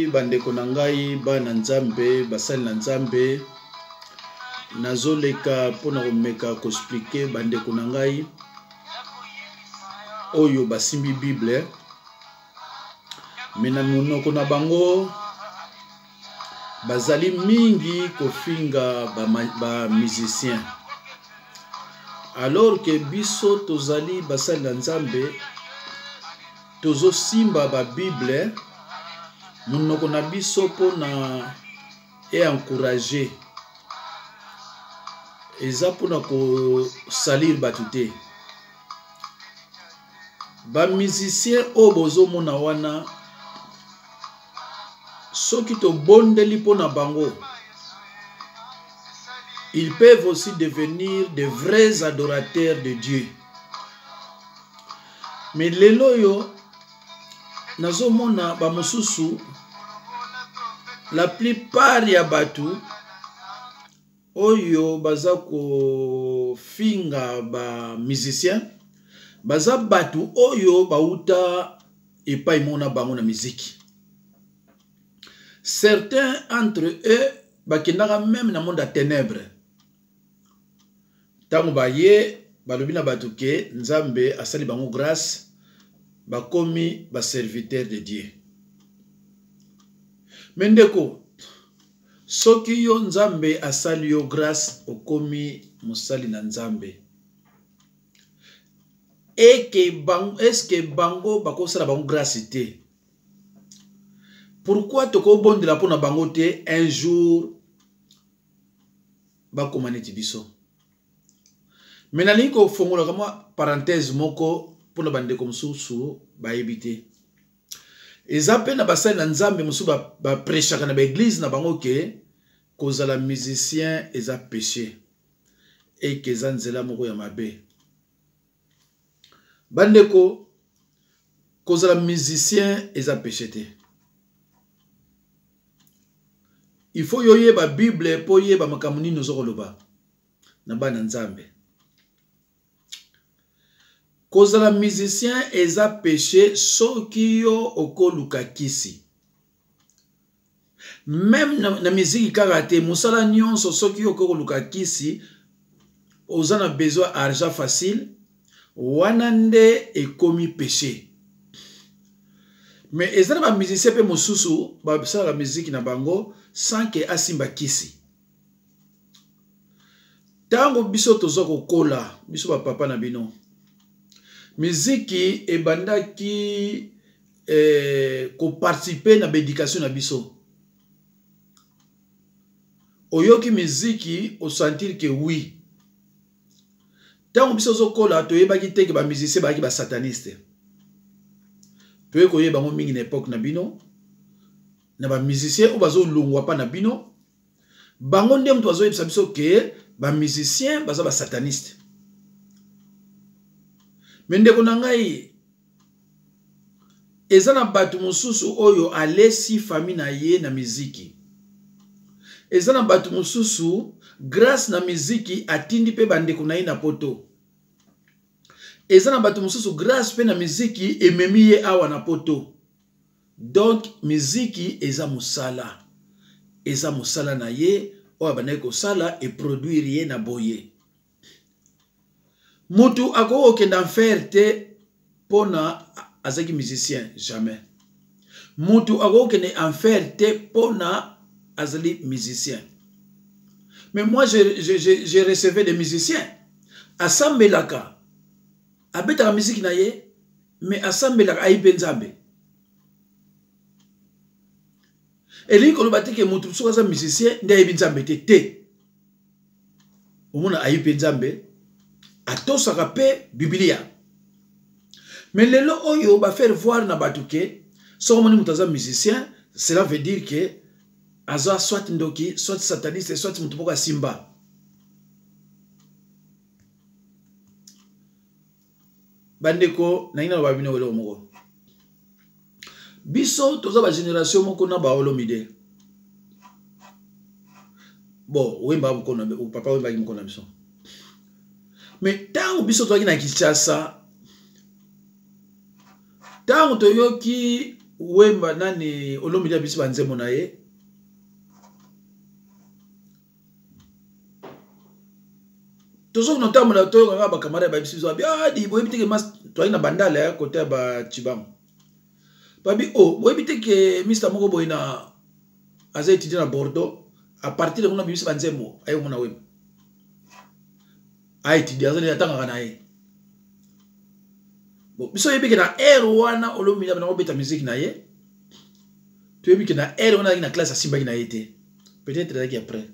Bandeko na ngai, bana Nzambe, basali na Nzambe, nazoleka mpo na komeka koexplike bandeko na ngai oyo basimbi Bible me na monoko na bango bazali mingi kofinga bamusicien ba alors ke biso tozali basali na Nzambe. Tozo simba ba bible munoko na biso pona e encourager eza pona ko salir batu te. Ba musiciens oyo bozomona wana soki tobondeli pona bango ils peuvent aussi devenir de vrais adorateurs de Dieu. Mais lelo oyo nazomona bamosusu la plupart ya bato oyo baza kofinga ba musicien baza bato oyo bauta epai moko na bango na miziki. Certains entre eux bakendaka meme na monde ya ténèbres. Ntango baye balobi na bato ke Nzambe asali bango grâce, bakomi ba serviteur de Dieu. Me ndeko, soki yo Nzambe asali yo grâce, okomi mosali na Nzambe. Eke bango, eske bango bakosala bango grâce te? Pourquoi tokobondela mpo na bango te un jour bakoma neti biso? Me nalingi kofongolaka mwa parenthèse moko mpona bandeko mosusu bayebi te. Eza mpe na basali na Nzambe mosusu baprechaka na baeglize na bango ke kozala musicien eza péché eke eza nzela moko ya mabe. Bandeko, kozala musicien eza péché te. Il faut yo yeba Bible po yeba makambo nini ozo koloba na bana Nzambe. Kozala musicien eza péché soki yo okoluka kisi. Meme na miziki kaka te, mosala nyonso soki yo okoluka kisi, oza na besoin argent facile, wana nde ekomi péché. Mais eza na ba musicien pe mosusu basalaka miziki na bango sans que asimba kisi. Ntango biso toza kokola, biso ba papa na bino, miziki ebandaki koparticiper na baeducation na biso. Oyoki miziki, osentir que oui. Ntango biso tozokola, toyebaki te ke ba musicien bazalaki ba sataniste. Toyei koyeba yango mingi na epoque na bino, na ba musicien oyo bazolongwa pa na bino, bango nde moto bazoyebisa biso ke ba musicien baza ba sataniste. Me ndeko na ngai, eza na bato mosusu oyo alesi famille na ye na miziki. Eza na bato mosusu grâce na miziki atindi mpe bandeko na ye na poto. Eza na bato mosusu grâce mpe na miziki ememi ye awa na poto. Donc miziki eza mosala, eza mosala na ye oyo abandaki kosala e produire ye na boye. Mutu akoki kokende enfer te pona azalaki musicien, jamais. Mutu akoki kokende enfer te pona azali musicien. Mais moi je recevais des musiciens asambelaka, abetaka musique na ye, mais asambelaka ayi mpe Nzambe. Elingi koloba te ke mutu soki aza musicien nde ayebi Nzambe te, te. Omona ayi mpe Nzambe, atosaka mpe Biblia. Mais lelo oyo ba faire voir na bato ke soki omoni moto aza musicien, cela veut dire que aza soit ndoki, soit sataniste, soit moto moko asimba. Bandeko, nalingi naloba bino eloko moko. Biso toza ba génération moko na ba Olomide. Bon, Wemba mokolo na papa Wemba mokolo na biso. Mais tango biso tozalaki na Kinshasa, tango toyoki Wemba nani Olomide abisi banzembo na ye. Tozokende otambola, toyoka kaka bacamarade bayebisi biso, babi adi ah, boyebi te ke mas toyaki na bandala ya kote ya bacibango, babi o oh, boyebi te ke mista moko boye na aza étudiant na Bordeaux, à partir de kuna bimisi banzembo, aye komona Wemba, aétudiant azali atangaka na ye. Bon, biso oyebi ke na aire wana Olomide abanda kobeta musique na ye, toyebi ke na aire wana azalaki na classe, asimbaki na ye te, peut-être ezalaki après.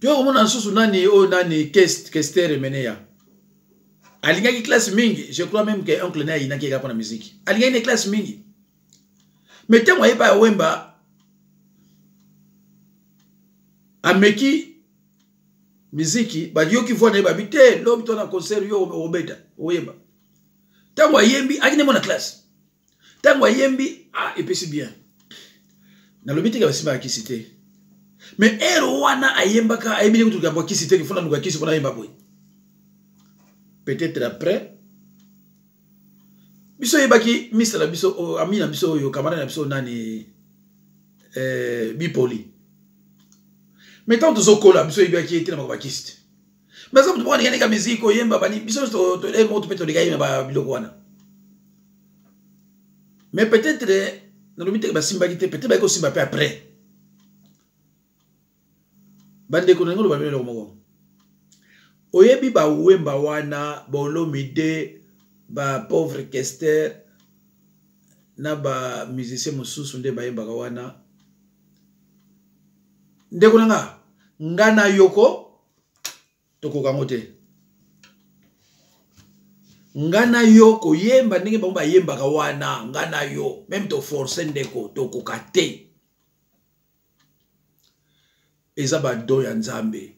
Toye komona lisusu nani oyo, nani, Kester Emeneya, alingaki classe mingi. Je crois même que oncle na ye ayinaki eka mpona musique, alingaki ne classe mingi, mais ntango ayeba ya Wemba, ameki miziki, bayoki voix na ye, babi te, lobi to na concert yo okobeta, oyemba. Ntango ayembi, akende mona classe, ntango ayembi, ah, epesi bien. Nalobi teke basimbaka kisi te, mais ere wana ayembaka, ayebi ndenge kutu likambo kisi te, kifuna luka kisi mpona ayemba boye. Peut-être après biso oyebaki mista na biso, oh, ami na biso oyo, camarade na biso nani, bipoli. Mais ntango tozokola, biso oyebaki ye te na makambo ya kisi te, mais aza moto moko alinga ndenge miziki koyemba bani, biso nyonso moko mpe tolinga ye na biloko wana. Mais peut-être nalobi teke basimbaki te, peut-être bayaki kosimba mpe après. Bandeko, nalingi oloba bino eloko moko. Oyebi bawemba wana, baolomide, bapauvre Kester na bamusicien mosusu nde bayembaka wana. Ndeko na nga, nga na yoko tokoka yango te. Nga na yo koyemba ndenge bango bayembaka wana, nga na yo même toforce, ndeko, tokoka te. Eza badon ya Nzambe.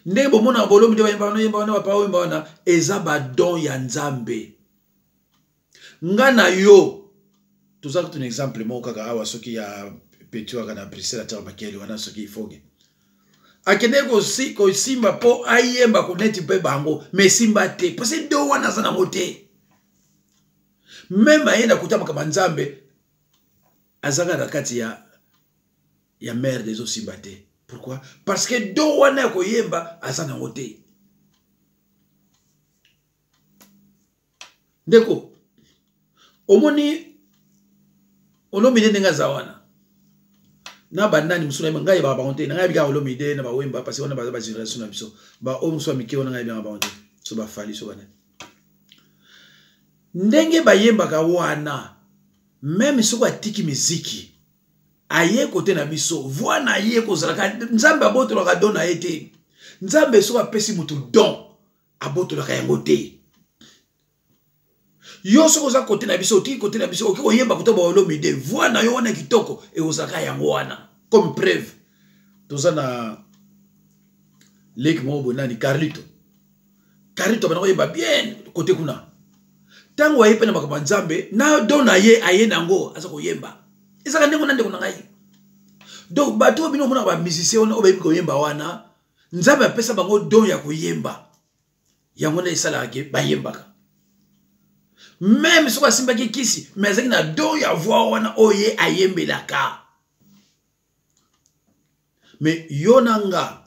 Ndenge bomonaka bolomi nde bayemba wana, yemba wana, bapa oyemba wana, eza badon ya Nzambe. Nga na yo toza kutu na exemple moko kaka awa, soki ya petit kaka na Bruxelles, atiaka makele wana, soki ifoge akende kosimba mpo ayemba koneti mpe bango, mais esimba te, parce do wana aza nango te. Même aye na kuta makambo ya Nzambe, azaka na kati ya merde, ezosimba te. Pourquoi? Parce que do wana ya koyemba aza nango te. Ndeko, omoni Olomide ndenge aza wana na banani mosusu, nayeba ngai yebaka bango te. Na ngai yebi kaka Olomide na bawemba, parce wana baza bagénération na biso. Baoyo mosusu ya mike wana, ngai yebaka bango te, so bafali, so banani, ndenge bayembaka wana. Même soki atiki miziki, aye kote na biso, voix na ye kozalaka. Nzambe abotolaka don na ye te. Nzambe soki apesi motu don, abotolaka yango te. Yo soki oza kote na biso, otiki kote na biso, okoki koyemba kote baolomide, voix na yo wana kitoko ekozalaka yango wana. Comme preuve, toza na leki moko boye, nani, Carlito. Carlito abanda koyemba bien kote kuna. Ntango aye mpe na makambo ya Nzambe, na don na ye aye nango, aza koyemba, ezalaka ndenge wana, ndeko na ngai. Donc bato oyo bino omonaka bamusicien wana oyo bayebi koyemba wana, Nzambe apesa bango don ya koyemba, yango nde esalaka ke bayembaka. Même soki asimbaki kisi, mais azalaki na don ya voix wana oyo ye ayembelaka. Mais yo na nga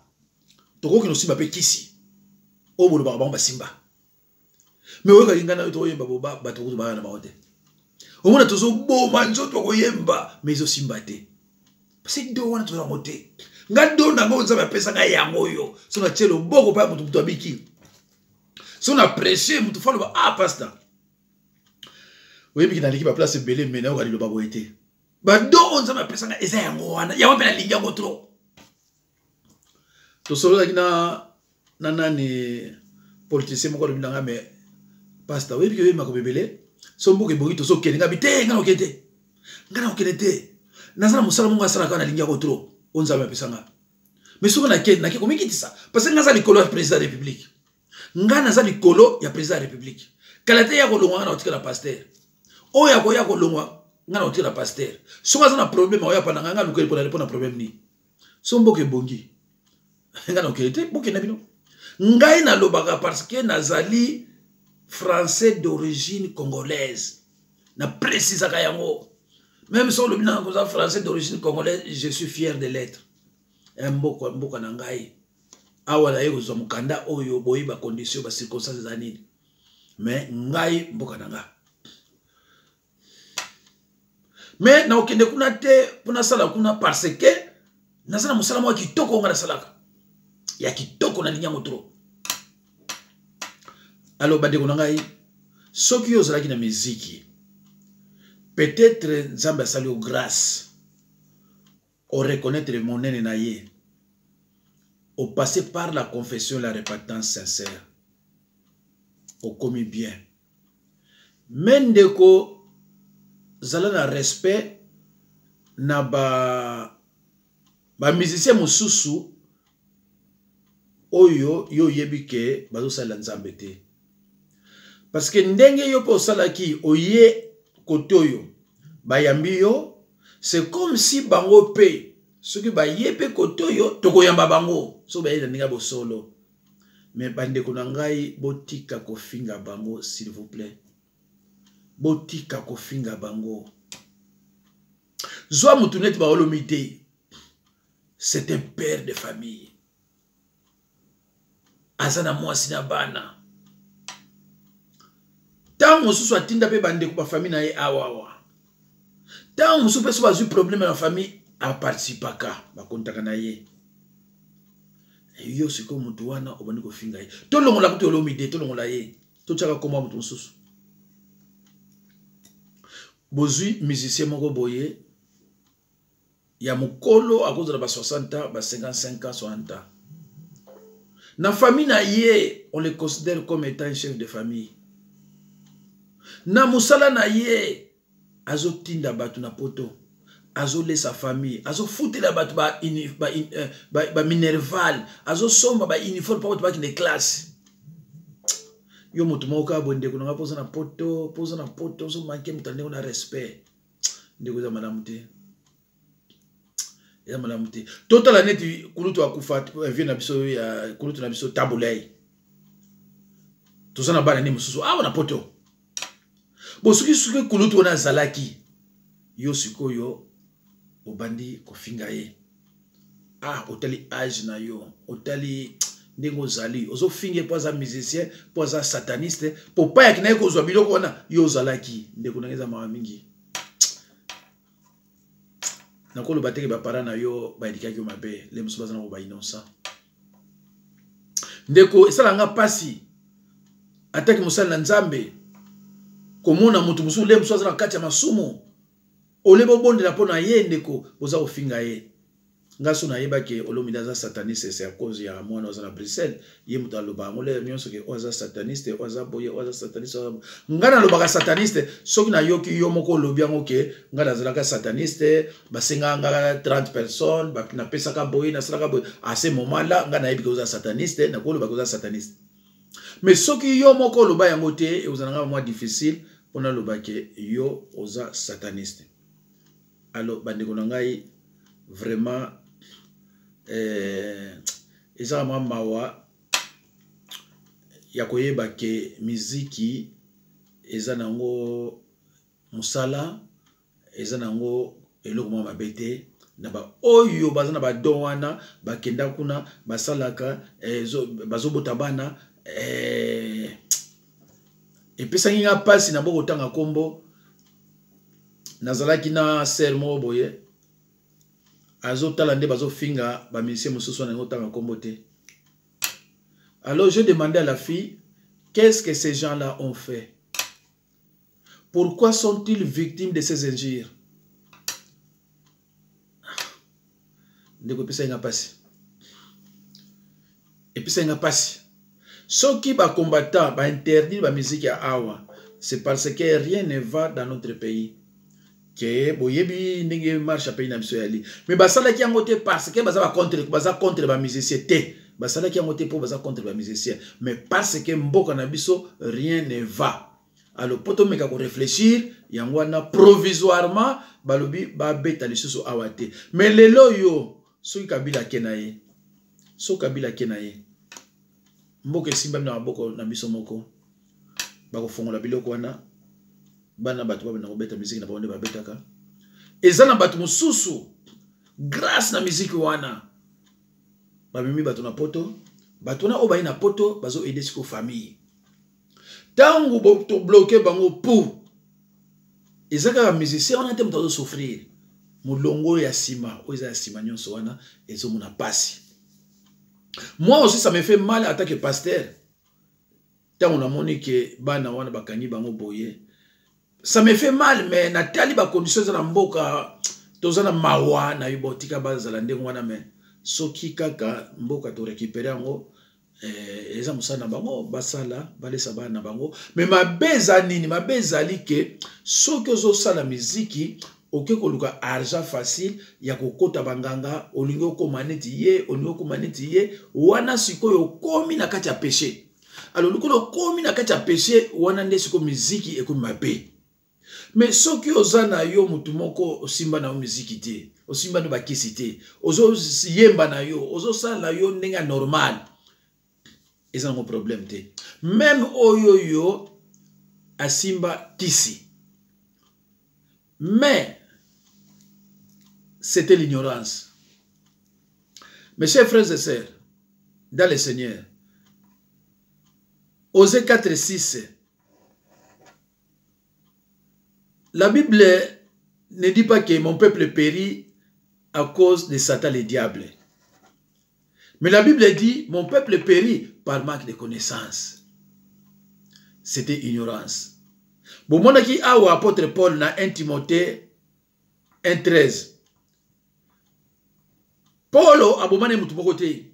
tokoki nosimba mpe kisi oyo bolobaka bango basimba, mais oyokaki ngai na yo tokoyemba, bato kutu baya na bango te. Omona tozoboma nzoto koyemba, mais ezosimba te, parce do wana toza yango te. Nga do nango Nzambe apesa ngai yango oyo, so natie loboko mpa ya motu, motu abiki. So na prêche, motu fa loba: "Ah, pasteur, oyebiki naleki baplace ebele, mais nayoka liloba boye te." Bado oyo Nzambe apesa ngai eza yango wana, yango mpe nalingi yango trop. Tosololaki na nani, politicien moko, alobi na ngai: "Mais pasteur, oyebiki oyebi makambo ebele, so mboka ebongi tozokende." Ngai bi te, ngai nakokende te, ngai nakokende te. Naza na mosala moko asalaka, nalingi yango trop, oyo Nzambe apesa nga. Mais soki nake, nake komikitisa, parce que ngai aza likolo ya président ya république. Ngai naza likolo ya président ya république. Kala te ya kolongwa, ngai na kotikala pasteur. Oyo akoya kolongwa, ngai na kotikala pasteur. Soki aza na problème, oyo apa na ngai, ngai lukeli mpona problème nini. So mboka ebongi, ngai nakokende te, bokenda bino. Ngai nalobaka parce que nazali Français d'origine congolaise. Na précisaka yango. Même si olobi nanga koza français d'origine congolaise, je suis fier de l'être. Eh, mboka mboka na ngai. Awa naye kozwa mokanda oyo boyi ba condition ba circonstances eza nini. Mais ngai mboka na ngai. Mais nakokende kuna te mpo nasala kuna parce que naza na mosala moko ya kitoko oyo ngai nasalaka ya kitoko, nalingi yango trop. Alors bandeko na ngai, soki yo ozalaki na miziki, peut-être Nzambe asali yo grâce, oreconnaître monene na ye, opasse par la confession, la repentance sincère, okomi bien. Mais ndeko, zala na respect na ba bamusicien mosusu oyo yo oyebi ke bazosalela Nzambe te, parce que ndenge yo mpe osalaki, oye kote oyo bayambi yo, c'est comme si bango mpe soki baye mpe kote oyo tokoyamba bango, soki baye na ndenge ya bosolo. Mais bandeko na ngai, botika kofinga bango, s'il vous plaît, botika kofinga bango. Zwa motu neti baolomi te, c'est un père de famille, aza na mwasi na bana. Ntango mosusu atinda mpe bandeko, bafamille na ye awawa. Ntango mosusu mpe so bazwi problème na famille, aparticipaka, bakontaka na ye. Yo sikoyo motu wana obandi kofinga ye. Tolongola kutu olomi te, tolongola ye, totiaka komba motu mosusu. Bozwi musicien moko boye ya mokolo, akozala ba 60 ans, ba 55 ans, 60 ans. Na famille na ye, on le considère comme étant un chef de famille. Na mosala na ye, azotinda bato na poto, azolesa famille, azofutela bato baminerval, ba, ba azosomba bauniforme mpo bato bakende classe. Yo moto moko kaka boye, ndeko nanga, mpoza na poto, mpoza na poto, ozomanke moto ndenge na respect. Ndeko, eza malamu te, eza malamu te. Totala neti kulutu akufa, vieux na biso, ya kulutu na biso Tabulei. Toza na bana nde mosusu awa na poto. Bo soki kulutu wana azalaki, yo sikoyo obandi kofinga ye. Ah, otali age na yo, otali ndenge ozali, ozofinga ye mpo aza musicien, mpo aza sataniste, mpo payaki na ye kozwa biloko wana yo ozalaki. Ndeko nanga, eza mawa mingi. Nakoloba teke baparent na yo baéduquaki yo mabe, le mosusu baza nango bainnocent. Ndeko, esalanga mpasi ataki mosali na Nzambe komona moto mosusu, le mosusu aza na kati ya masumu, ole bobondela mpo na ye, ndeko, boza kofinga ye. Nga so nayebaki Olomide aza sataniste, c'est à cause ya mwana aza na Bruxelles. Ye moto aloba yango lere nyonso ke oyo aza sataniste, oyo aza boye, oyo aza sataniste. Nga nalobaka sataniste soki nayoki yo moko olobi yango ke nga nazalaka sataniste, basengaka nga 30 personnes, napesaka boye, nasalaka boye. À ce moment là nga nayebi ke oza sataniste, nakolobaka oza sataniste. Mais soki yo moko oloba yango te, ekozala nga mwa difficile mpo naloba ke yo oza sataniste. Alors bandeko na ngai, vraiment ezaka mwa mawa ya koyeba ke miziki eza nango mosala, eza nango eloko mwa mabe te. Na baoyo baza na badon wana, bakenda kuna, basalaka, eh, bazobota bana. Epesaki nga mpasi na bokotanga nkombo. Nazalaki na sœur moko boye, azotala nde bazofinga bamusicien mosusu wana, yango otanga nkombo te. Alors je demandé à la fille: qu'est-ce que ces gens-là ont fait? Pourquoi sont-ils victimes de ces injures? Ndeko, epesaki nga mpasi, epesaki nga mpasi. Soki bacombattant bainterdire bamusike ya awa, c'est parce que rien ne va dans notre pays, ke boyebi ndenge marche ya pays na biso yali. Mais basalaki yango te parce que baza bacontre, baza contre bamusicien te. Basalaki yango te mpo baza contre bamusicien, mais parce que mboka na biso rien ne va. Alors mpo tomeka koréfléchir yango wana, provisoirement balobi babeta lisusu awa te. Mais lelo oyo, soki Kabila ake na ye, soki Kabila ake na ye, mboka esimbami na maboko na biso moko. Bakofongola biloko wana, bana bato babanda kobeta miziki na bango nde babetaka. Eza na bato mosusu grâce na miziki wana bamemi bato na poto. Bato wana oyo baye na poto bazo aider siko famille. Ntango tobloke bango pour eza kaka musicien wana te moto azosouffrir, molongo ya nsima oyo eza ya nsima nyonso wana ezomona mpasi. Moi aussi, ça me fait mal en tant que pasteur ntango namoni ke bana wana bakangi bango boye. Ça me fait mal, mais natali bacondition eza na mboka, toza na mawa na yo. Botika bazala ndenge wana, mais soki kaka mboka torécupérer yango, eza mosala na bango, basala, balesa bana na bango. Mais mabe eza nini? Mabe ezali ke soki ozosala miziki, oke koluka argent facile ya kokota banganga, olingi okóma neti ye, olingi okóma neti ye wana, sikoyo okomi na kati ya péché. Alors lokola okomi na kati ya péché wana, nde sikoyo miziki ekomi mabe. Mais soki oza na yo motu moko, osimba na yo miziki te, osimba no bakisi te, ozoyemba na yo, ozosala na yo ndenge ya normal, eza nango problème te. Même oyo yo asimba kisi, mais c'était l'ignorance. Mes chers frères et sœurs dans le Seigneur, Osée 4, 6, la Bible ne dit pas que mon peuple périt à cause de Satan le diable. Mais la Bible dit, mon peuple périt par manque de connaissance. C'était ignorance. Bon, monaki awa apôtre Paul na 1 Timothée 1:13. Paul abomani mutu moko te.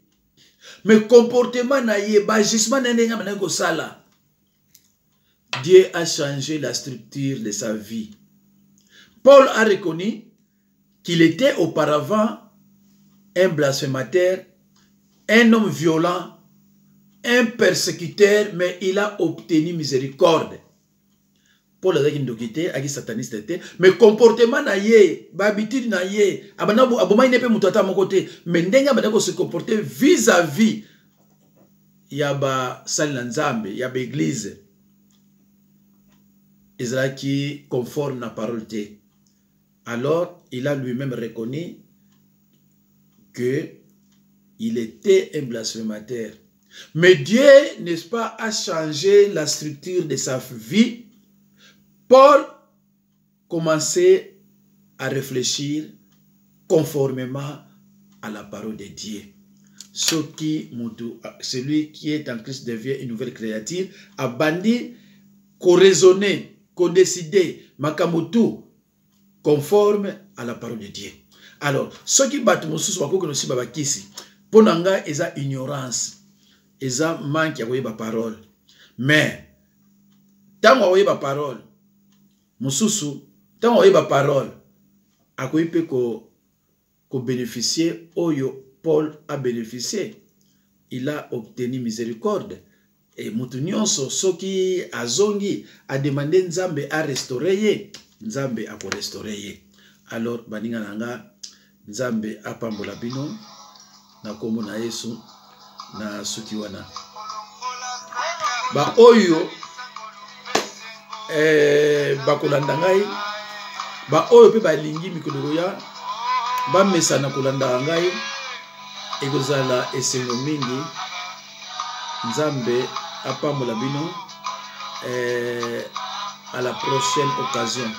Mais comportement na ye, agissement na ndenge abandaki kosala. Dieu a changé la structure de sa vie. Paul a reconnu qu'il était auparavant un blasphémateur, un homme violent, un persécuteur, mais il a obtenu miséricorde. Paul azalaki ndoki te, aki sataniste te, mais comportement na ye, bahabitude na ye, abomaki ne mpe moto ata moko te, mais ndenge abandaki kose comporter vis-à-vis ya basali na Nzambe, ya baeglise, ezalaki conforme na parole te. Alors il a lui-même reconnu que il était un blasphémateur, mais Dieu, n'est-ce pas, a changé la structure de sa vie. Paul commençait à réfléchir conformément à la parole de Dieu. Soki mutu, celui qui est en Christ devient une nouvelle créature, abandi koraisonner, kodécider makambo tout conforme à la parole de Dieu. Alors soki bato mosusu bakoki kosimba bakisi, mpo na ngai eza ignorance, eza manque ya koyeba parole. Mais ntango akoyeba parole mosusu, ntango akoyeba parole, akoki mpe kobénéficier oyo Paul a bénéficié. Il a obtenu miséricorde. E motu nyonso soki azongi, ademander Nzambe arestaurer ye, Nzambe akorestaurer ye. Alors baninga na nga, Nzambe apambola bino na nkombo na Yesu. Na suki wana, baoyo bakolanda ngai, baoyo mpe balingi mikolo koya bamesana kolandaka ngai, ekozala esengo mingi. Nzambe apambola bino. À la prochaine occasion.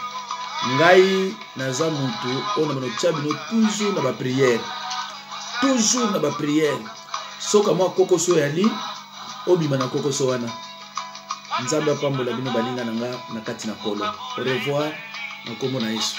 Ngai naza mutu oyo na bino tia bino toujours na baprière, toujours na baprière. Soka mwa kokoso yali obima na kokoso wana. Nzambe apambola bino, baninga na nga na kati na Kolo. Au revoir na nkombo na Yesu.